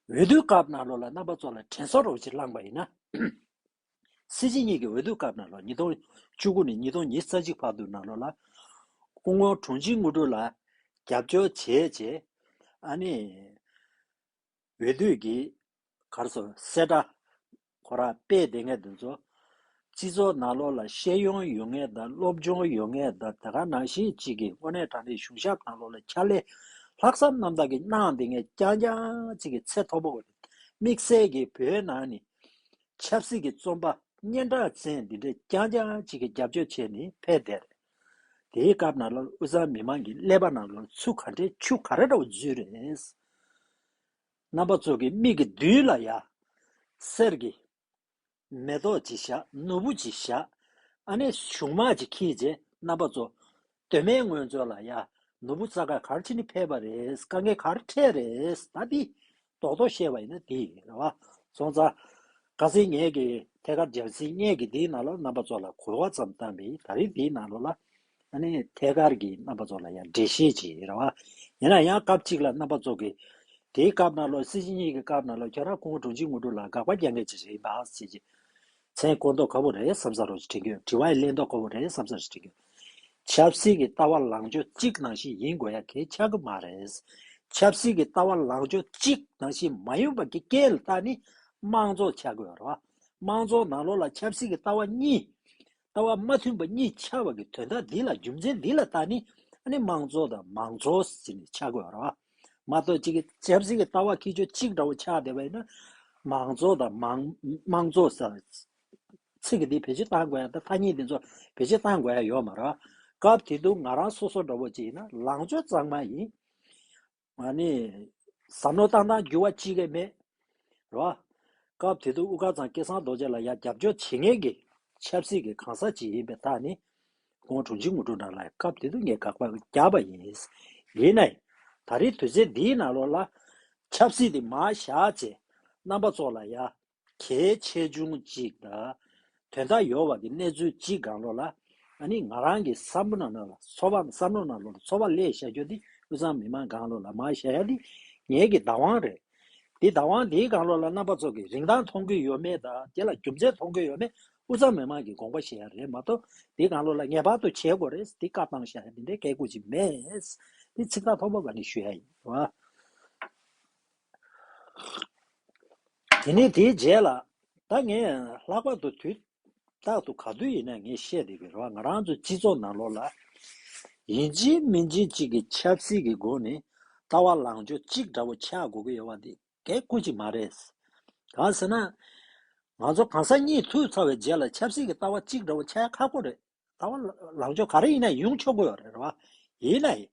བསྡུའི་སྐབས་ནང་ལོགས་ལ་རྣམ་པ་ཚོ་ལ་དྲན་གསོ་རོགས་ཅིག་བསླངས་པ་ཡིན་ན། སྲིད་སྤྱི་གཉིས་ཀྱི་འོས་བསྡུའི་སྐབས་ནང་ལོགས་ཉིས་སྟོང་བཅུ་དགུ་ནས་ཉིས་སྟོང་ཉི་ཤུ་རྩ་གཅིག་བར་དུ་ནང་ལོགས་ལ་སྐུ་ངོ་དྲུང་ཆེ་དངོས་གྲུབ་ལགས་རྒྱབ་སྐྱོར་བྱས་རྗེས། ཨ་ནི། འོས་བསྡུ་གི་ག་རེ་ཟེར། གསལ་བསྒྲགས་ཁོ་རང་སྤེལ་བསྡད་མཁན་དེ་ཚོ། སྤྱི་ཚོགས་ནང་ལོགས་ལ་ཤེས་ཡོན་ཡོད་མཁན་དང་སློབ་སྦྱོང་ཡོད་མཁན་དང་། དེ་ག་ནང་བཞིན་གཅིག་གི་དངོས་གནས་དྲང་གནས་གཞུང་ཞབས་ནང་ལོགས་ལ་ཕྱག་ལས་ལྷག་བསམ་རྣམ་དག་གིས་གནང་བསྡད་མཁན་རྐྱང་རྐྱང་གཅིག་གི་ཚད་མཐོ་པོ་རེད། དམིགས་བསལ་གྱི་བོད་ནང་ནས་ཆབ་སྲིད་ཀྱི་རྩོམ་པ་སྙན་གྲགས་ཅན་འདི་འདྲས་རྐྱང་རྐྱང་གཅིག་གིས་རྒྱབ་སྐྱོར་བྱས་ནས་ཕེབས་བསྡད་རེད། དེའི་སྐབས་ནང་ལ་དབུས་གཙང་མི་མང་གི་ཀླད་པ་ནང་ལ་ཆུ་ག་འདྲའི་ཆུ་ག་རེ་འདྲ་བོ་འཛུལ་རེད། རྣམ་པ་ཚོ་གི་མིག་གི་མདུན་ལ་ཡ་གསེར་གྱི་མེ་ཏོག་ཅིག་བཞག་ནོར་བུ་ཅིག་བཞག་ཨ་ནི་གཞུང་དམག་ཅིག་འཁྱེར་རྗེས་རྣམ་པ་ཚོ་སྟོད་སྨད་སྔོན་ཕྱོགས་ལ་ཡ་ནོར་བུ་རྩ་ཁ་ག་རེ་བྱས་ནས་ཕེབས་པ་རེད། དཀའ་ངལ་ག་རེ་འཕྲད་རེད། ད་འདི་རྡོག་རྡོག་བཤད་པ་ཡིན་ན་འདི་ཡིན་རེད་བ། སོང་ཙང་ཁ་སང་ངས་ཀྱི་ཐད་ཀར་རྒྱང་སྲིང་བརྙན་གྱི་འདིའི་ནང་ལ་རྣམ་པ་ཚོ་ལ་གོ་བ་ཙམ་བཏང་བས། ད་རིང་འདིའི་ནང་ལོགས་ལ་ཨ་ནི་ཐད་ཀར་གྱི་རྣམ་པ་ཚོ་ལ་ཡང་འགྲེལ་བཤད་ཅིག་རེད་བ། ཡིན་ན་ཡང་སྐབས་གཅིག་ལ་རྣམ་པ་ཚོ་གི་དེའི་སྐབས་ནང་ལོགས་སྲིད་སྤྱི་གཉིས་ཀྱི་སྐབས་ནང་ལོགས་ཁྱོད་རང་སྐུ་ངོ་དྲུང་ཆེ་དངོས་གྲུབ་ལ་དགག་པ་རྒྱག་མཁན་ཅིག་རེད་པ་ཟེར་གྱི། མཚན་བཀོད་མདོག་ཁ་པོ་རེད་བསམ་ས་རོགས་ཅིག་དྲན་གྱི་ཡོད། དྲི་བ་ཡི་ལན་མདོག་ཁ་པོ་རེད་བསམ་ས་རོགས་ཅིག་དྲན་གྱི་ཡོད། ཆབ་སྲིད་ཀྱི་ལྟ་བ་ལངས་ཕྱོགས་གཅིག་ནང་བཞིན་ཡིན་དགོས་ཡ་གལ་ཆགས་ཀྱི་མ་རེད། ཆབ་སྲིད་ཀྱི་ལྟ་བ་ལངས་ཕྱོགས་གཅིག་ནང་བཞིན་མ་ཡིན་པ་གི་རྐྱེན་ལ་བརྟེན་ནས་དམངས་གཙོ་ཆགས་དགོས་རེད་བ། དམངས་གཙོ་ནང་ལོགས་ལ་ཆབ་སྲིད་ཀྱི་ལྟ་བ་གཉིས། ལྟ་བ་མ་མཐུན་པ་གཉིས་ཆགས་པ་གི་དོན་དག་འདི་ལ་རྒྱུ་མཚན་འདི་ལ་བརྟེན་ནས་ཨ་ནི་དམངས་གཙོ་དང་མང་གཙོ་ཟེར་ནས་ཆགས་དགོས་རེད་བ། མ་གཏོགས་གཅིག་གི་ཆབ་སྲིད་ཀྱི་ལྟ་བ་ཁྱད་ཆོས་གཅིག་འདྲ་བོ་ཆགས་བསྡད་པ་ཡིན་ན། མང་གཙོ་དང་མང་དམངས་གཙོ་ཟེར་ཚིག་གི་འདི་བེད་སྤྱོད་གཏང་དགོས་ཡ་དང་ཐ་སྙད་འདི་ཚོ་བེད་སྤྱོད་གཏང་དགོས་ཡ་ཡོད་མ་རེད། སྐབས་དེ་དུས་ང་རང་སོ་སོ་འདྲ་བོ་ཅིག་ཡིན་ན་ལངས་ཕྱོགས་གཙང་མ་ཡིན། ང་ནི་བསམ་བློ་བཏང་སྟངས་འགྱུར་བ་གཅིག་ཀྱང་མེད། རེད་བ། སྐབས་དེ་དུས་དབུ་དཀར་ཚང་སྐལ་བཟང་རྡོ་རྗེ་ལ་ཡ་རྒྱབ་སྐྱོར་བྱེད་མཁན་གྱི་ཆབ་སྲིད་ཀྱི་གང་ཟག་ཅིག་ཡིན་པའི་ཐོག་ནས་ཁོང་དྲུང་ཆེ་དངོས་གྲུབ་རང་ལ་སྐབས་དེ་དུས་ངས་དགག་པ་བརྒྱབ་པ་ཡིན། ཡིན་ནའི་ད་རེས་དུས་ཚོད་འདིའི་ནང་ལོགས་ལ་ཆབ་སྲིད་དེ་མར་བཞག་བྱས་རྣམ་པ་ཚོ་ལ་ཡ། གལ་ཆེ་ཆུང་གཅིག་དང་། དོན་དག་ཡོད་པ་གི་གནས་ཚུལ་གཅིག་སྒང་ལོགས་ལ། ཨ་ནི་ང་རང་གི་བསམ་བློ་ནང་ལོགས་ལ་ཚོར་བ་བསམ་བློ་ནང་ལོགས་ལ་ཚོར་བ་སླེབས་བཞག་རྒྱུ་དེ་དབུས་གཙང་མི་མང་སྒང་ལོགས་ལ་མར་བཞག་ཡ་དེ་ངེད་ཀྱི་བདག་དབང་རེད། དེ་བདག་དབང་དེའི་སྒང་ལོགས་ལ་རྣམ་པ་ཚོ་གི་རིན་ཐང་མཐོང་གི་ཡོད་མེད་དང་དེ་ལ་རྒྱུ་མཚན་མཐོང་གི་ཡོད་མེད་དབུས་གཙང་མི་མང་གི་དགོངས་པ་བཞེས་ཡ་རེད་མ་གཏོགས་དེའི་སྒང་ལོགས་ལ་ངེས་པར་དུ་བྱེད་དགོས་རེད་དེ་བཀའ་བཏང་བཞག་ཡ་དེ་འདྲའི་སྐད་ཆ་ཅིག་མེད། དེ་ཚིག་ཐག་ཐོག་མ་བ་ནས་ཞུ་ཡ་ཡིན་བ། དེ་ནས་དེའི་རྗེས་ལ། ད་ངས་ལྷག་པར་དུ་དུས་རྟག་ཏུ་ག་དུས་ཡིན་ན་ངས་བཤད་བསྡད་ཀྱི་རེད་བ། ང་རང་ཚོའི་སྤྱི་ཚོགས་ནང་ལོགས་ལ། ཡིན་གཅིག་མིན་གཅིག་གཅིག་གི་ཆབ་སྲིད་ཀྱི་སྒོ་ནས་ལྟ་བ་ལངས་ཕྱོགས་གཅིག་འདྲ་བོ་ཆགས་དགོས་ཀྱི་ཡོད་པ་འདི་གལ་ཁུ་ཅིག་མ་རེད། གང་ཟེར་ན། ང་ཚོ་གང་ཟག་གཉིས་ཐུག་ཚར་བའི་རྗེས་ལ་ཆབ་སྲིད་ཀྱི་ལྟ་བ་གཅིག་འདྲ་བོ་ཆགས་ཁག་པོ་རེད། ལྟ་བ་ལངས་ཕྱོགས་ག་རེ་ཡིན་ན་ཡོང་ཆོག་གི་ཡོད་རེད་རེད་བ། ཡིན་ན་ཡིན།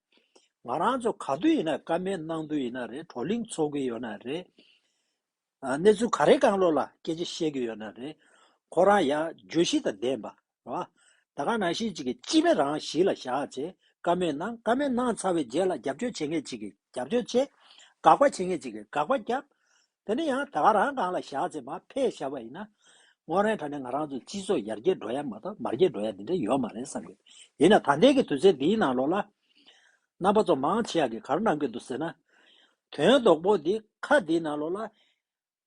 ང་རང་ཚོ་ག་དུས་ཡིན་ན་བཀའ་མོལ་གནང་དུས་ཡིན་ན་རེད། བགྲོ་གླེང་ཚོགས་ཀྱི་ཡོད་ན་རེད། ཨ། གནས་ཚུལ་ག་རེ་སྒང་ལོགས་ལ་སྐད་ཆ་བཤད་ཀྱི་ཡོད་ན་རེད། ཁོ་རང་ཡ་བརྗོད་གཞི་དང་ལྡན་པ་རེད་བ། ད་ག་ནང་བཞིན་ཅིག་གི་སྤྱི་པའི་རང་གཞི་ལ་བཞག་བྱས་བཀའ་མོལ་གནང་། བཀའ་མོལ་གནང་ཚར་བའི་རྗེས་ལ་རྒྱབ་སྐྱོར་བྱེད་མཁན་ཅིག་གིས་རྒྱབ་སྐྱོར་བྱེད། དགག་པ་བྱེད་མཁན་ཅིག་གིས་དགག་པ་རྒྱབ། དེ་ནས་ཡང་ད་ག་རང་སྒང་ལ་བཞག་ཚེ་མར་འཕེལ་བཞག་པ་ཡིན་ན། དངོས་གནས་དྲང་གནས་ང་རང་ཚོའི་སྤྱི་ཚོགས་ཡར་རྒྱས་འགྲོ་ཡ་མ་གཏོགས་མར་རྒྱས་འགྲོ་ཡ་འདི་འདྲ་ཡོད་མ་རེད་བསམ་གྱི། ཡིན་ན་ད་ལྟའི་གི་དུས་ཚོད་འདིའི་ནང་ལོགས་ལ། རྣམ་པ་ཚོ་མང་ཆེ་བ་གིས་ག་རེ་གནང་གི་འདུག་ཟེར་ན། དོན་རྡོག་པོ་འདི་ཁ་འདིའི་ནང་ལོགས་ལ།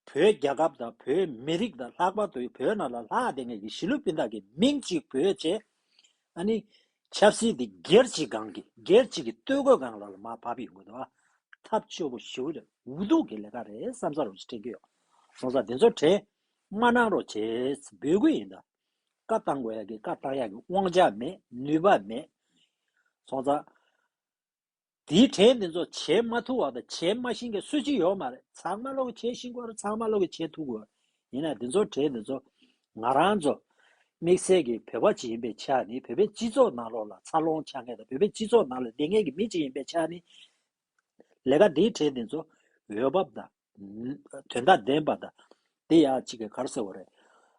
བོད་རྒྱལ་ཁབ་དང་བོད་མི་རིགས་དང་ལྷག་པར་དུ་བོད་ནང་ལ་ལྷག་བསྡད་མཁན་གྱི་གཞིས་ལུས་སྤུན་ཟླ་གི་མིང་གཅིག་བོད་ཅེས། ཨ་ནི། ཆབ་སྲིད་འདི་སྒེར་གཅིག་སྒང་གི་སྒེར་གཅིག་གི་སྟོད་གོས་སྒང་ལ་ལ་མར་བབས་ཡོང་གི་འདུག་ཨ། ཐབས་སྐྱོ་པོ་ཞེ་པོ་རེད། འུ་ཐུག་གི་ལས་ཀ་རེད་བསམ་ས་རུ་དྲན་གྱི་ཡོད། སོང་ཙང་འདི་ཚོ་དྲན་མ་གནང་རོགས་བྱེད་འབོད་སྐུལ་ཡིན་ད། བཀའ་བཏང་དགོས་ཡ་གི་བཀའ་བཏང་ཡ་གི་དབང་ཆ་མེད། ནུས་པ་མེད། སོང་ཙང་། དེའི་གྲས་འདི་ཚོ་བྱེད་མ་ཐུབ་པ་དང་བྱེད་མ་ཤེས་མཁན་སུ་གཅིག་ཡོད་མ་རེད། ཚང་མ་ལོག་གི་བྱེད་ཤེས་ཀྱི་ཡོད་རེད། ཚང་མ་ལོག་གི་བྱེད་ཐུབ་ཀྱི་ཡོད་རེད། ཡིན་ན་འདི་ཚོ་གྲས་འདི་ཚོ་ང་རང་ཚོ་དམིགས་བསལ་གྱི་བོད་པ་ཅིག་ཡིན་པའི་ཆ་ནས་བོད་པའི་སྤྱི་ཚོགས་ནང་ལོགས་ལ་འཚར་ལོངས་ཆགས་མཁན་དང་བོད་པའི་སྤྱི་ཚོགས་ནང་ལ་བསྡད་མཁན་གྱི་མི་ཅིག་ཡིན་པའི་ཆ་ནས་ལས་ཀ་འདིའི་གྲས་འདི་ཚོ་འོས་བབ་དང་། དོན་དག་ལྡན་པ་དང་། དེ་ཡང་གཅིག་གི་ག་རེ་ཟེར་བ་རེད།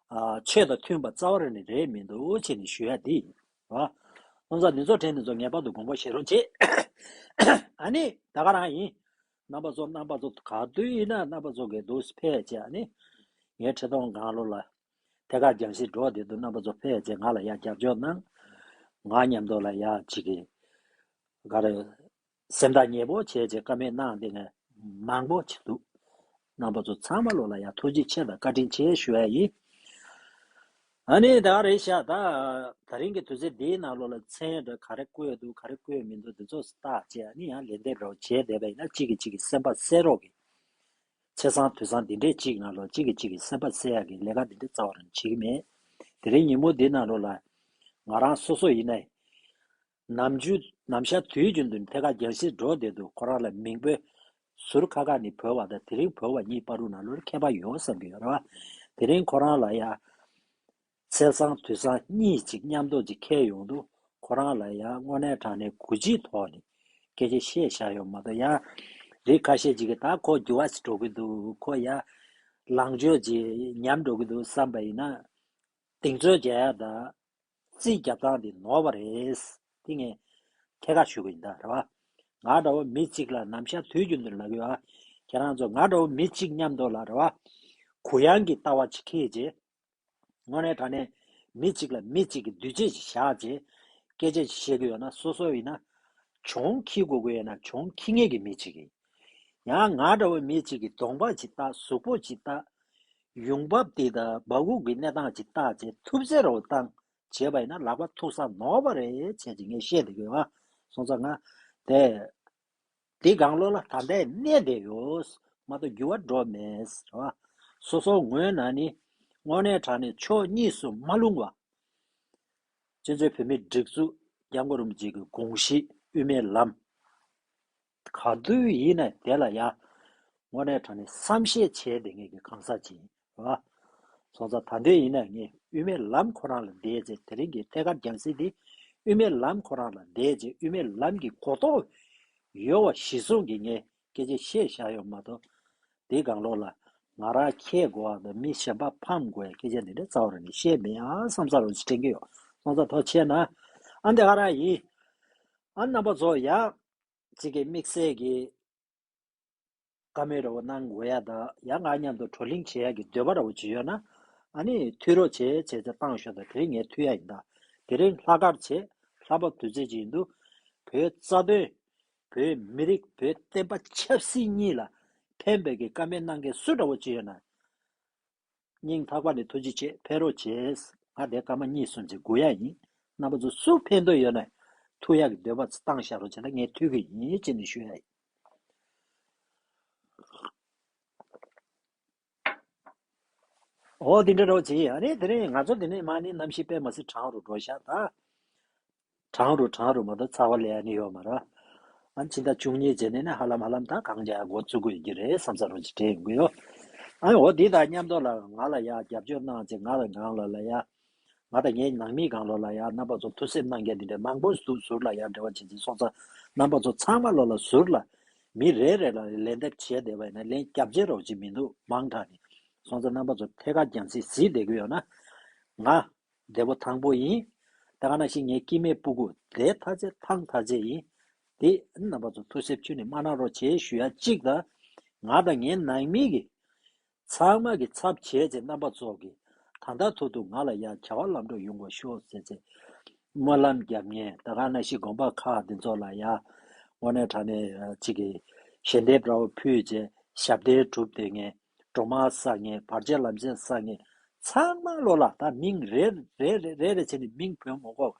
ཨ། ཆོས་དང་མཐུན་པ་རྩ་བ་རང་ནས་རེད་མི་འདུག་ཅེས་ནས་ཞུ་ཡ་དེ་ཡིན། རེད་བ། སོང་ཙང་འདི་ཚོ་དྲན་འདི་ཚོ་ངེས་པར་དུ་དགོངས་པ་བཞེས་རོགས་བྱེད། ཨ་ནི་ད་ག་རང་ཡིན། རྣམ་པ་ཚོ་རྣམ་པ་ཚོ་ག་དུས་ཡིན་ན་རྣམ་པ་ཚོ་གི་འདུག་ཕེབས་བྱས། ཨ་ནི་ངའི་འཁྲིས་སྟོང་སྒང་ལོགས་ལ་ཐད་ཀར་རྒྱང་ཤེལ་འགྲོ་བསྡད་འདུག་རྣམ་པ་ཚོ་ཕེབས་བྱས་ང་ལ་ཡ་རྒྱབ་སྐྱོར་གནང་། ང་མཉམ་དུ་ལ་ཡ་གཅིག་གི་ག་རེ། སེམས་ཐག་ཉེ་པོ་བྱས་བྱས་བཀའ་མོལ་གནང་བསྡད་མཁན་མང་པོ་ཅིག་འདུག་རྣམ་པ་ཚོ་ཚང་མ་ལོགས་ལ་ཡང་ཐུགས་རྗེ་ཆེ་དང་བཀའ་དྲིན་ཆེ་ཞུ་ཡ་ཡིན། ཨ་ནི་ད་རེད་ཤག་ད་ད་རིང་གི་དུས་ཚོད་འདིའི་ནང་ལོགས་ལ་མཚན་འདྲ་ག་རེ་བཀོད་འདུག་ག་རེ་བཀོད་མི་འདུག་འདི་ཚོ་བརྟག་བྱས། ཨ་ནི་ཡང་ལན་འདེབས་རོགས་བྱས་བསྡད་པ་ཡིན་ན་གཅིག་གིས་གཅིག་གི་སེམས་པ་གསལ་རོགས་གི། ཆེ་སང་དུས་སང་འདི་འདྲས་གཅིག་ནང་ལོགས་གཅིག་གིས་གཅིག་གི་སེམས་པ་གསལ་ཡ་གི་ལས་ཀ་འདི་འདྲས་རྩ་བ་རང་བྱེད་ཀྱི་མེད། དེ་རིང་ཉིན་མོ་འདི་ནང་ལོགས་ལ་ང་རང་སོ་སོ་ཡིན་ནའི། ནམ་རྒྱུན་ནམ་ཞག་དུས་རྒྱུན་དུ་ཐད་ཀར་རྒྱང་ཤེལ་འགྲོ་བསྡད་དུས་ཁོ་རང་ལ་མིང་པོ་ཟུར་ཁ་ཁ་ནས་བོས་པ་དང་དེ་རིང་བོས་པ་གཉིས་བར་དུ་ནང་ལོགས་ཁྱད་པར་ཡོད་བསམ་གྱི་ཡོད་རེད་བ། དེ་རིང་ཁོ་རང་ལ་ཡ་ཆེ་སང་དུས་སང་གཉིས་ཅིག་མཉམ་དུ་ཅིག་འཁེལ་ཡོང་དུས་ ཁོ་རང་ལ་ཡང་དངོས་གནས་དྲང་གནས་གུས་བརྩིའི་ཐོག་ནས་སྐད་ཆ་བཤད་བཞག་ཡོད་མ་གཏོགས། ཡང་རིགས་ཁ་ཤས་ཅིག་གིས་ད་ཁོ་འགྱུར་བ་ཞིག་འགྲོ་གི་འདུག་ཁོ་ཡང་ལངས་ཕྱོགས་ཅིག་ཉམས་འགྲོ་གི་འདུག་བསམ་པ་ཡིན་ན། གདེང་ཚོད་རྒྱག་ཡ་དང་རྩིས་རྒྱབ་སྟངས་དེ་ནོར་བ་རེད། དེ་ངས་ཐད་ཀར་ཞུ་གི་ཡིན་ད། རེད་བ། ང་འདྲ་བོ་མི་གཅིག་ལ་ནམ་ཞག་དུས་རྒྱུན་དུ་ལབ་ཡོད་ཨ། ཁྱེད་རང་ཚོ་ང་འདྲ་བོ་མི་གཅིག་མཉམ་དུ་ལ། རེད་བ། གུ་ཡངས་ཀྱི་ལྟ་བ་ཅིག་འཁྱེར་རྗེས། དངོས་གནས་དྲང་གནས་མི་གཅིག་ལ་མི་གཅིག་གི་འདུ་བྱེད་ཅིག་བཞག་རྗེས། སྐད་ཆ་ཅིག་བཤད་ཀྱི་ཡོད་ན། སོ་སོ་ཡིན་ན་གྱོང་འཁྱེར་དགོས་ཀྱི་ཡོད་ན་གྱོང་འཁྱེར་མཁན་གྱི་མི་གཅིག་གིས། ཡང་ང་འདྲ་བོ་མི་གཅིག་གི་གདོང་པ་ཅིག་བལྟ། གཟུགས་པོ་ཅིག་བལྟ། ཡོང་འབབ་དེ་དང་སྦ་ཁུག་གི་གནས་སྟངས་ཅིག་བལྟ་བྱས། ཐུབ་ཚོད་རོགས་བཏང་བྱས་པ་ཡིན་ན་ལག་པ་ཐུག་ས་ནོར་བ་རེད་བྱས་ཅིག་ངས་བཤད་བསྡད་ཀྱི་ཡོད་ཨ། སོང་ཙང་ང་དེ་དེ་སྒང་ལོགས་ལ་ད་ལྟའི་གནས་བསྡད་ཡོད་མ་གཏོགས་འགྱུར་བ་འགྲོ་མེད། རེད་བ། སོ་སོ་ངོས་ནས་ནི་དངོས་གནས་དྲང་གནས་ཕྱོགས་གཉིས་སུ་མ་ལྷུང་བ། སྤྱི་ཚོགས་བོད་མིའི་སྒྲིག་འཛུགས། སྐྱབས་མགོན་རིན་པོ་ཆེ་གི་དགོངས་གཞི། དབུ་མའི་ལམ། ག་དུས་ཡིན་ན་དེ་ལ་ཡ། དངོས་གནས་དྲང་གནས་བསམ་ཤེས་བྱས་བསྡད་མཁན་གྱི་གང་ཟག་ཅིག་ཡིན། རེད་བ། སོང་ཙང་ད་དུས་ཡིན་ན་ངས་དབུ་མའི་ལམ་ཁོ་རང་ལ་བསྡད་བྱས། དེ་རིང་གི་ཐད་ཀར་རྒྱང་སྲིང་འདི་དབུ་མའི་ལམ་ཁོ་རང་ལ་བསྡད་བྱས། དབུ་མའི་ལམ་གྱི་གོ་རྟོགས་ཡོད་པ་གཞིར་བཟུང་གིས་ངས་སྐད་ཆ་བཤད་བཞག་ཡོད་མ་གཏོགས། དེའི་སྒང་ལོགས་ལ་ང་རང་ཁྱད་དགོས་པ་དང་མི་གཞན་པ་ཕམ་དགོས་པའི་སྐད་ཆ་འདི་འདྲ་རྩ་བ་རང་ནས་བཤད་མེད་ཨ་བསམ་ས་རོགས་ཅིག་དྲན་གྱི་ཡོད། སོང་ཙང་ཐུགས་རྗེ་ཆེ་གནང་། ཨ་འདི་ག་རང་ཡིན། ཨ་རྣམ་པ་ཚོ་ཡ། གཅིག་གི་དམིགས་བསལ་གྱི་བཀའ་མོལ་འདྲ་བོ་གནང་དགོས་ཡ་དང་། ཡ་ང་མཉམ་དུ་བགྲོ་གླེང་བྱེད་ཡ་གི་འདོད་པ་འདྲ་བོ་ཅིག་ཡོད་ན། ཨ་ནི་མཐུད་རོགས་བྱེད་བྱས་ཚེ་བཏང་ཤོག་དང་། དེ་རིང་ངས་མཐུད་ཡ་ཡིན་ད། དེ་རིང་ལྷག་དཀར་བྱེད། ལྷག་པ་དུས་ཚོད་ཅིག་ཡིན་འདུག་བོད་རྩ་དོན། བོད་མི་རིགས། བོད་བསྟན་པ་ཆབ་སྲིད་གཉིས་ལ་ཕན་པའི་གི་བཀའ་མོལ་གནང་མཁན་སུ་འདྲ་བོ་ཅིག་ཡོད་ན། སྙིང་ཐག་པ་ནས་ཐུགས་རྗེ་ཆེ། ཕེབས་རོགས་བྱེད། ང་དེ་སྐར་མ་གཉིས་གསུམ་ཅིག་སྒུག་ཡ་ཡིན། རྣམ་པ་ཚོ་སུ་ཕན་ཐོགས་ཡོད་ན་ཐུག་ཡག་གི་འདོད་པ་བཏང་བཞག་རོགས་བྱས་ན་ངས་ཐུག་གི་ཡིན་ཅེས་ནས་ཞུ་ཡ་ཡིན། འོ་དེ་འདྲ་རོགས་བྱེད། ཨ་ནི་དེ་རིང་ང་ཚོ་དེ་ནས་མ་ནི་གནམ་གཤིས་དཔེ་མ་སྲིད་གྲང་རུ་འགྲོ་ཤག་ད། གྲང་རུ་གྲང་རུ་མ་གཏོགས་ཚ་བ་ལས་ཨ་ནི་ཡོད་མ་རེད། ཨ་ཕྱི་ཟླ་བཅུ་གཉིས་རྗེས་ནས་ནི་ཧ་ལམ་ཧ་ལམ་ད་གངས་འཇག་འགོ་བཙུགས་དགོས་ཀྱི་རེད་བསམ་ས་རོགས་ཅིག་དྲན་ཡོང་གི་ཡོད། ཨ་འོ་དེ་དང་མཉམ་དུ་ལ་ང་ལ་ཡ་རྒྱབ་སྐྱོར་གནང་བྱས། ང་ལ་སྒང་ལ་ལ་ཡ། ང་དང་ངའི་ནང་མི་སྒང་ལོགས་ལ་ཡ་རྣམ་པ་ཚོ་ཐུགས་སེམས་གནང་མཁན་དེ་འདྲ་མང་པོ་འདུག་ཟུར་ལ་ཡ་འབྲེལ་བ་བྱེད་ཀྱི་སོང་ཙང་། རྣམ་པ་ཚོ་ཚང་མ་ལོགས་ལ་ཟུར་ལ་མི་རེ་རེ་ལ་ལན་འདེབས་བྱས་བསྡད་པ་ཡིན་ན་ལན་རྒྱབ་བྱེད་རོགས་ཅིག་མི་འདུག་མང་དྲགས་ནས། སོང་ཙང་རྣམ་པ་ཚོ་ཐད་ཀར་རྒྱང་སྲིང་གཟིགས་བསྡད་ཀྱི་ཡོད་ན། ང་བདེ་པོ་ཐང་པོ་ཡིན། ད་ག་ནང་བཞིན་ངའི་སྐྱེ་དམན་སྤུ་གུ་བདེ་ཐག་ཆོད་ཐང་ཐག་ཆོད་ཡིན། དེ་རྣམ་པ་ཚོ་ཐུགས་སེམས་ཁྱོན་ནས་མ་གནང་རོགས་བྱེད་ཞུ་ཡ་གཅིག་དང་། ང་དང་ངའི་ནང་མི་གི་ཚང་མ་གི་ཚབ་བྱས་ཚེ་རྣམ་པ་ཚོ་གི་ད་ལྟ་ཐོག་ཏུ་ང་ལ་ཡང་བྱ་བ་ལམ་འགྲོ་ཡོང་དགོས་ཤོག་ཟེར་ཚེ། སྨོན་ལམ་རྒྱབ་མཁན། ད་ག་ནང་བཞིན་དགོན་པ་ཁག་འདི་ཚོ་ལ་ཡང་དངོས་གནས་དྲང་གནས་གཅིག་གི་ཞལ་འདེབས་འདྲ་བོ་ཕུལ་བྱས་ཞབས་བརྟན་སྒྲུབ་བསྡད་མཁན། སྒྲོལ་མ་བསགས་མཁན། བར་ཆད་ལམ་སེལ་བསགས་མཁན་ཚང་མ་ལོགས་ལ་ད་མིང་རེ་རེ་རེ་རེ་རེ་བྱས་ནས་མིང་བོས་མ་དགོས།